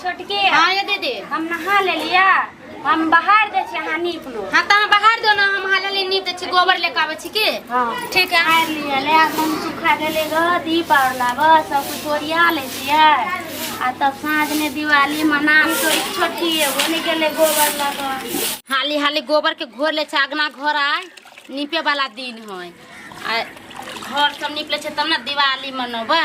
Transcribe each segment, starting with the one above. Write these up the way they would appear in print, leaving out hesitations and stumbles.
छोटकी। हाँ ये दीदी। हम नहा लेलियै, हम बाहर दै छियै, अहाँ नीप लो। हाँ तऽ अहाँ बाहर दो ना, हम हाल हाल नीप दै छी, गोबर लेके आबै छी की। हाँ। ठीक है। आनि लिअ ले, मन सुखा गेलै ग, दीप आर लाबऽ, सब कुछ ओरिया लै छियै आ तब साँझमे दिवाली मना। तोरी छोटकी एगो नहि गेलै गोबर लऽ कऽ। हाली हाली गोबर के घोर ले छै, अगना घर आइ नीपे वाला दिन है, आ घर सब नीप ले छै तब ने दिवाली मनोबा,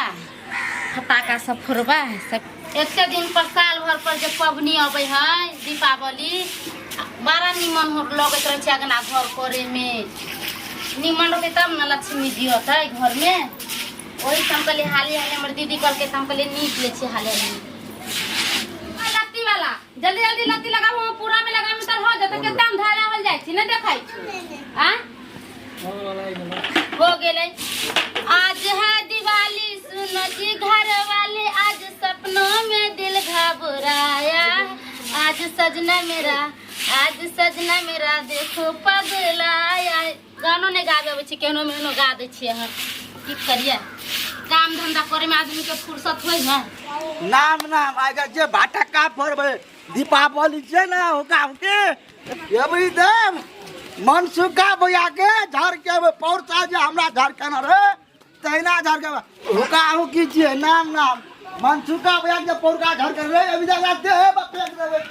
फटाका सब फोड़बा सब। एते दिन पर साल भर पर जे पबनी अबै है दीपावली, बड़ा निमन हो लगैत रहै छै। अगना घर करे में निमन रहतै तब ने लक्ष्मी जी अतै घर में। ओही से हम कहलियै हाली हाली, हमर दीदी कहलकै तऽ हम कहलियै नीप लै छियै हाली हाली। लत्ती वाला जल्दी जल्दी लत्ती लगाबू, हम पूरा में लगाबू तऽ हो जेतै। कते अंधारा होल जाइ छी, नहि देखै छी आ हो गेलै। आज है दिवाली सुनो जी घर वाले, आज सपनों में दिल घबराया, आज सजना मेरा, आज सजना मेरा देखो पगलाया। गानो नहि गाबे अबै छै, केहनो मेहनो गा दै छियै अहाँ। की करियै, काम धंधा करे में आदमी के फुर्सत होइ है। नाम नाम आइ जे भाटा का फोड़बै, दीपावली छै ने, हुका हुकी एबरी देव मनसुखा भैया के झड़ के अबै, पौर साल जे हमरा झड़ केने रहे तहिना झड़ के अबै। हुका हुकी छियै। नाम नाम मनसुखा भैया के पौरका झड़ के रहे, अभी जगह देह पर फेंक देबै।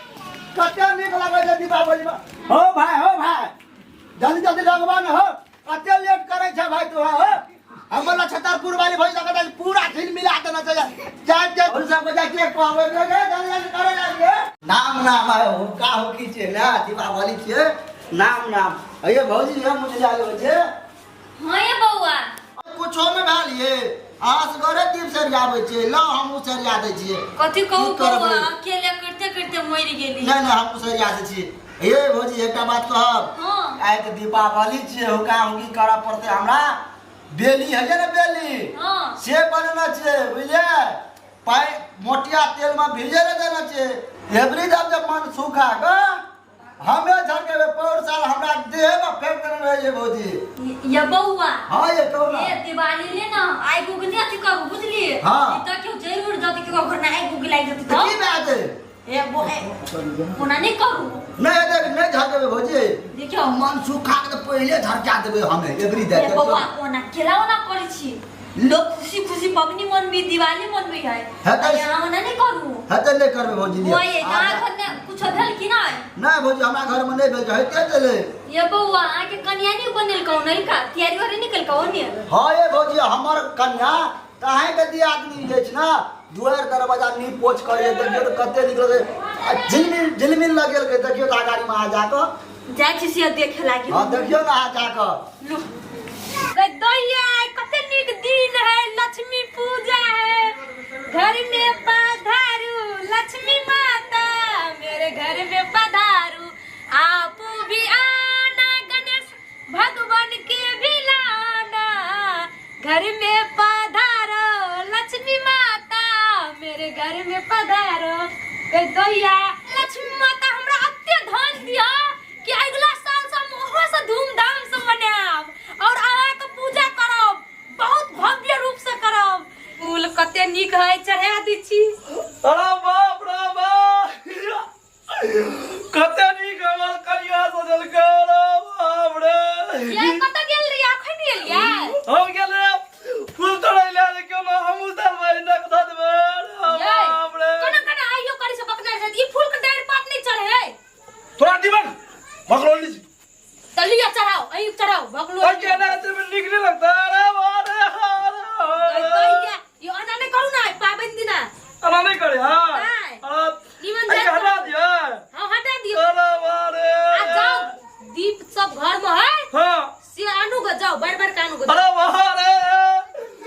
कते नीक लगै छै दीपावली में। हो भाई, हो भाई, जल्दी जल्दी लगबा ने हो, कते लेट करै छै भाई तू। हो हमर छतरपुर वाली भई सकत पूरा झिल मिला देना चाहिए। जाय जाय सब के जाय के कहबै रे, जल्दी जल्दी करे जाय। नाम नाम आय हो का हो की छै ना, दीपावली छै। नाम नाम अये भौजी, हम मुझे जाय लेबै छै। हाँ ये बौआ। कुछो में भेल ये आस घरे दीप सरियाबै छै, लो हमहूँ सरिया दै छियै। कथी कहू की करबै? बौआ, अकेले करते करते मरि गेली। नहि नहि, हमहूँ सरिया दै छियै। हे भौजी, एकटा बात कहब? हाँ। आइ तऽ दीपावली छियै, हुका हुकी करऽ पड़तै हमरा। बेली है ने बेली? हाँ। से बनेने छियै, बुझलियै? पाइ मोटिया तेलमे भिजे लए देने छियै। एबरी जब जब मन सुखा कऽ हमे झरकेबै, पौर साल हमरा देहमे फेंक देने रहै ये भौजी। ये बौआ। हाँ ये कहू ना। ए दिवाली ले ना आइ गुग ने अथी करू, बुझलियै? हाँ। ई तऽ केओ जरूर जत केओ घर ना आइ गुग लागि जेतै। तऽ की भए जेतै? ए बो ए ओना नहि करू। नहि देख, नहि झरकेबै भौजी। देखियौ। मन सुखा के तऽ पहिले झरका देबै हमे एबरी दे। ए बौआ, ओना केला ओना करै छी, लोग खुशी खुशी पबनी मनबी, दिवाली मनबी है। है तऽ। यहाँ ओना नहि करू। हेतै, नहि करबै भौजी, लिअ। ओए अहाँ घर ने कुछो भेल कि नहि? नहि भौजी, हमरा घरमे नहि भेल छै, हेतै चलै। ये बौआ, अहाँके कनिया नहि बनेलकौ नलका तैयारी वारी नहि केलकौ ने? हाँ ये भौजी, हमर कन्या तऽ अहाँके दियादनी जे छै ने, दुआरि दरवाजा नीप पोछ करिए, देखियौ तऽ कते नीक लगै आ झिलमिल झिलमिल लगेलकै। देखियौ तऽ अगाड़ीमे अहाँ जाकऽ। जाइ छी से देखे लागी। हाँ, देखियौ ने अहाँ जाकऽ। लू दैया, कते नीक दिन है, लक्ष्मी पूजा है, घर में पधारू लक्ष्मी माता, मेरे घर में पधारू, आप भी आना, गणेश भगवान के भी लाना, घर में पधारो लक्ष्मी माता, मेरे घर में पधारो। दैया लक्ष्मी माता, हमरा अत्ते धन दिया कि अगला साल से हम ओहो से धूमधाम से मनायब और अहाँके पूजा करब, बहुत भव्य रूप से करब। फूल कते नीक है, चढ़ा दै छी। अरे बाप रे बाप, कते नीक हमर कनिया सजलकै, अरे बाप रे। ये कतऽ गेल रहियै, अखन एलियै? हम गेल रहियै फूल तोड़ै लए, देखियौ ने हमहूँ चलबै नक धऽ देबै। अरे ये बाप रे, कोना कोना आइयो करै छै बकना छै, ई फूल के डारि पात नहि चढ़े। तोरा दिमाग भकलोली छी। तऽ लिअ चढ़ाओ, अहीं चढ़ाओ भकलो। अरे केना तेरे में नीक नहीं लगता। अरे बाप रे, अरे दैया, यो एना नहि करू ने पाबनि दिना। अना नहीं करे। हाँ। नहि। अरे निमन अरे जात। हटा दिया। हाँ, हटा दियौ। अरे बाप रे। आ जाओ, दीप सब घर में है। हाँ। से आनू ग, जाओ बार बार कानू ग। अरे वाह रे,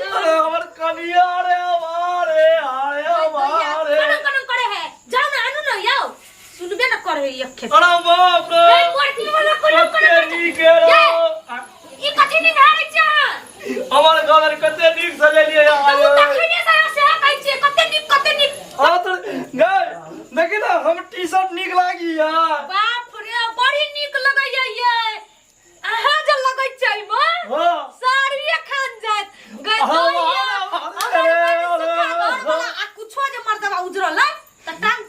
अरे हमर कनिया रे, वाह रे, अरे वाह रे। कनम कनम करे है, जाओ ना आनू ना, याओ सुनबे ना करे एक खेत। अरे बाप रे, ए मोरकी वाला कनम कते कनम नीक है रे। ये। ई कथी नहीं धारे छै अहाँ? हमर घर कते नीक सजेलियै। तऽ ओ तखने से से कहै छियै कते नीक, कते नीक। हाँ तो गए, देखी ना हम टी शर्ट नीक लागी यार। बाप रे, बड़ी नीक लगैया ये, अहाँ जे लगै छै म। हाँ। साड़िए खान जात गए। हाँ, दैया, हाँ, हमर अरे, बड़ सुखा अरे, घर वाला आ कुछो जे मर्दबा उजरल है तऽ टांग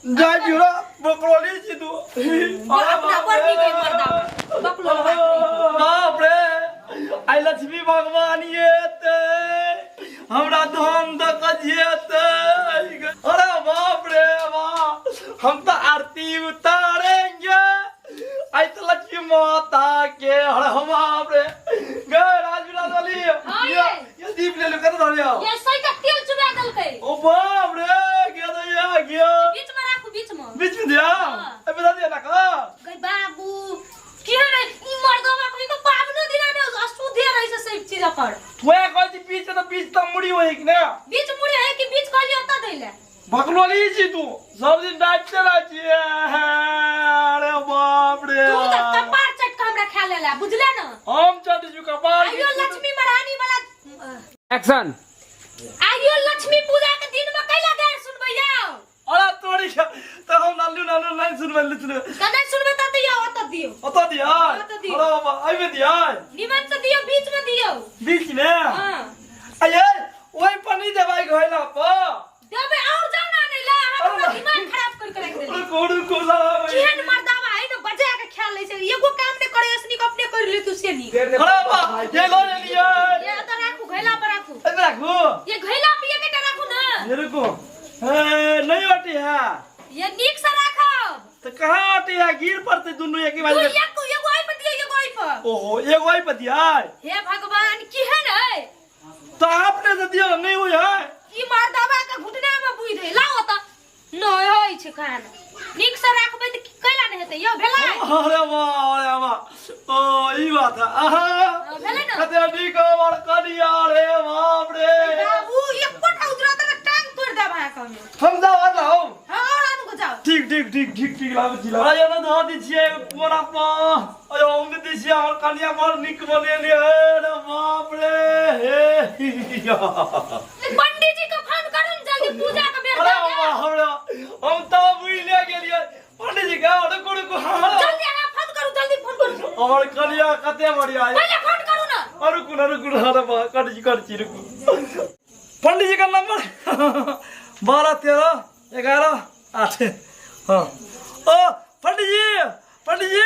जाय जुड़ा बकरोली छी तू। अपना बड़ नीक है मर्दा बकलोल बात नहीं। बाप रे, आइ लक्ष्मी भगवान एते हमरा धन दऽ कऽ जेतै। अरे बाप रे बाप, हम तऽ आरती उतारेंगे आइ तऽ लक्ष्मी माता के। अरे बाप रे, गे राजविलास वाली। हाँ। ये ये दीप ले लो, कतऽ धरियौ? ये सही का तेल चुबा देलकै। ओ बाप रे, गया तो या गया। बीच में राखू, बीच में। बीच में दिया। हाँ। अबे बता दिया ना का। गई बाबू, की रे ई मर्दवा कहीं तो पावनो दिना ने अशुद्धे रहे छै सब चीज पर। तोए कहै छी बीच, तऽ बीच तऽ मुड़ी होई कि ने? बीच मुड़ी है कि बीच कहलियै ओतऽ दै ले। बकलोली छी तू, सब दिन डांटते रहै छी। अरे बाप रे, तू तऽ कपार चट के हमरा खा लेला, बुझले न? हम चट छु कपार। आइयो लक्ष्मी महारानी वाला। एक्शन। आइयो लक्ष्मी पूजा के दिन में कैला गार सुनबै यौ? अरे तोरी के तऽ हम नालू नालू नहीं सुनबै, सुनबै। तऽ नहि सुनबै तऽ दियौ, ओतऽ दियौ। ओतऽ दिया। ओतऽ दियौ। अरे बाबा, अइमे दिया। निमन से दियौ, बीच में दियौ। बीच में। हाँ। अये, ओहि पर नहीं देबै घैला पर। देबै और जाउ ना आनै ला, अहाँ हमरा दिमाग खराब कर के राखि देली। रुको रुको, लाबै। केहन मर्दावा है न, बजा के ख्याल लै छै, एगो काम नहि करे ऐसनी के अपने कर ले तू से नीक। अरे बा, ये लो ले लिया। ये ओतऽ राखू, घैला पर राखू। अरे राखू। ये घैला पर एकेटा राखू ना। ये रुको, ए, नहीं आटी है। ये नीक से राखब। तो कहाँ आटी है? गिर पड़ते दुनू एक ही बार तू में। एक एगो आई पर दियौ, एगो आई पर। ओहो, एगो आई पर दिया। हे भगवान, केहन है? तो आपने से दियो नहीं हुई है। ई मर्दावा के घुटना में बुझ दे, लाओ त नहि होइ छै खाना। नीक से राखबै तऽ कैला नहि हेतै यौ? भेलै। अरे वाह, अरे वाह, ओ ई बात है, आहा। हाँ, भेलै ने? कते नीक हमर कनिया रे, बाप रे। बाबू, एकोटा उजरा तऽ टांग तोड़ि देब अहाँके हम। हम जाओ और लाओ। हाँ, और आनू के जाओ। ठीक ठीक ठीक ठीक ठीक, लाबै छी, लाबै। अरे धो दै छियै कोना पर। अरे हम दै छियै, हमर कनिया बड़ नीक बनेने है रे, बाप रे हे। पंडीजी के फोन करू ने जल्दी, पूजा के बेर अरे भऽ गेल। हमरा हम तऽ बुझले गेलियै पंडीजी के। रुकू रुकू, हाँ। जल्दी अहाँ फोन करू, जल्दी फोन करू। हमर कनिया कते बढ़िया है। पहिले फोन करू ने। आ, रुकू ना, रुकू ना, अरे बा, कट छी, कट छी, रुकू। पंडीजी का नंबर 12 13 11 8। हाँ, ओ पंडीजी, पंडीजी।